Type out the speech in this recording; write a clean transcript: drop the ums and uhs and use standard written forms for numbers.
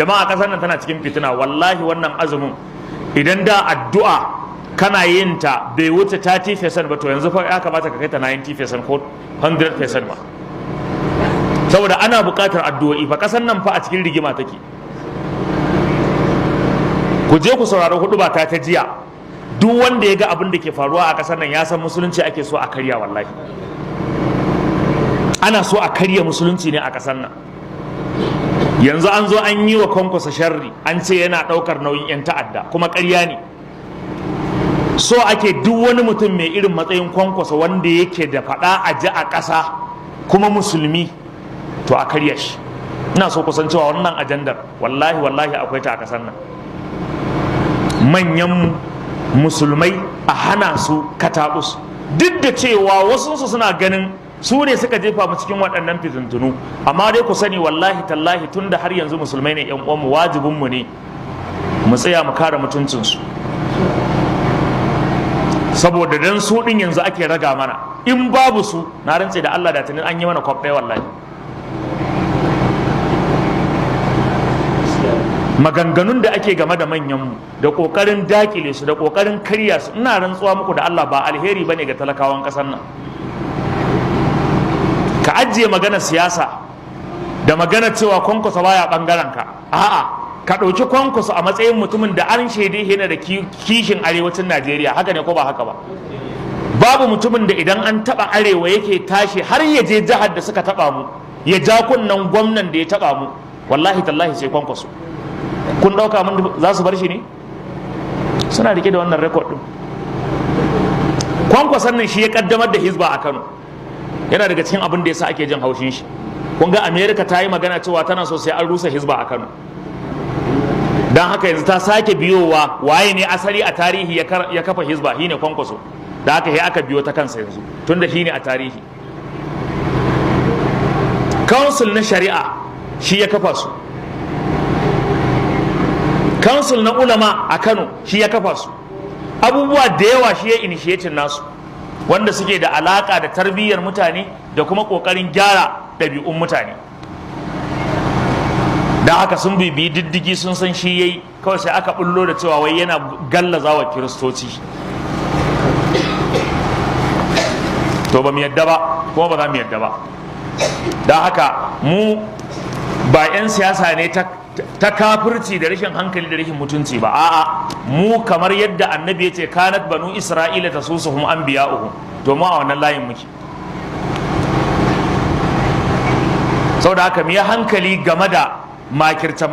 Jama'a, kasar nan tana cikin fitina. Wallahi wannan azumin, idan da addu'a kana yin ta bai wuce 30% ba, to yanzu fa ya kamata ka kai ta 90% ko 100% ba, saboda ana buƙatar addu'o'i fa. Kasar nan fa a cikin rigima take. Ku je ku saurari hudu ba ta jiya. Duk wanda ya ga abin da ke faruwa a kasar nan ya san musulunci ake so a karya. Wallahi ana so a karya musulunci ne a kasar nan. Yanzu an zo an yi wa Kwankwasa sharri, an ce yana ɗaukar nauyin 'yan ta'adda, kuma ƙarya ne. So ake duk wani mutum mai irin matsayin Kwankwasa, wanda yake da faɗa a ji a ƙasa, kuma musulmi, to a karya shi. Ina so kusan cewa wannan ajandar, wallahi wallahi, akwai ta a ƙasar nan. Manyan musulmai a hana su katabus, duk da cewa wasu suna ganin su ne suka jefa mu cikin waɗannan fitintunu. Amma dai ku sani, wallahi tallahi, tun da har yanzu musulmai ne yan uwanmu, wajibinmu ne mu tsaya mu kare mutuncinsu, saboda dan su ɗin yanzu ake raga mana. In babu su, na rantse da Allah da tunin an yi mana kwaf ɗaya. Wallahi maganganun da ake game da manyanmu da ƙoƙarin dakile su da ƙoƙarin karya su, ina rantsuwa muku da Allah, ba alheri bane ga talakawan ƙasar nan. Ka ajiye magana siyasa da magana cewa Kwankwasa baya bangaren ka. A'a, ka ɗauki Kwankwasa a matsayin mutumin da an shaide yana da kishin arewacin Najeriya. Haka ne ko ba haka ba? Babu mutumin da idan an taɓa arewa yake tashi har ya je jihar da suka taɓa mu ya ja kunnen gwamnan da ya taɓa mu, wallahi tallahi, sai Kwankwaso. Kun ɗauka mun za su bar shi ne? Suna rike da wannan record ɗin. Kwankwason nan shi ya kaddamar da Hizba a Kano. Yana daga cikin abin da yasa ake jin haushin shi. Kun ga America ta yi magana cewa tana so sai an rusa Hizba a Kano. Don haka yanzu ta sake biyowa. Waye ne asali a tarihi ya kafa Hizba? Shine Kwankwaso. Da haka sai aka biyo ta kansa yanzu, tunda shine a tarihi. Council na shari'a shi ya kafa su. Council na ulama a Kano shi ya kafa su. Abubuwa da yawa shi ya initiating nasu, wanda suke da alaka da tarbiyyar mutane da kuma kokarin gyara ɗabi'un mutane. Da haka sun bibiyi diddigi, sun san shi yayi. Kawai sai aka bullo da cewa wai yana gallaza wa Kiristoci. To ba mu yadda ba, kuma ba za mu yadda ba. Don haka mu ba 'yan siyasa ne ta kafirci da rashin hankali da rashin mutunci ba. A'a, mu kamar yadda Annabi ya ce كانت بنو إسرائيل تسوسهم أنبياؤهم, to mu a wannan layin muke. Saboda haka mu yi hankali game da makirce.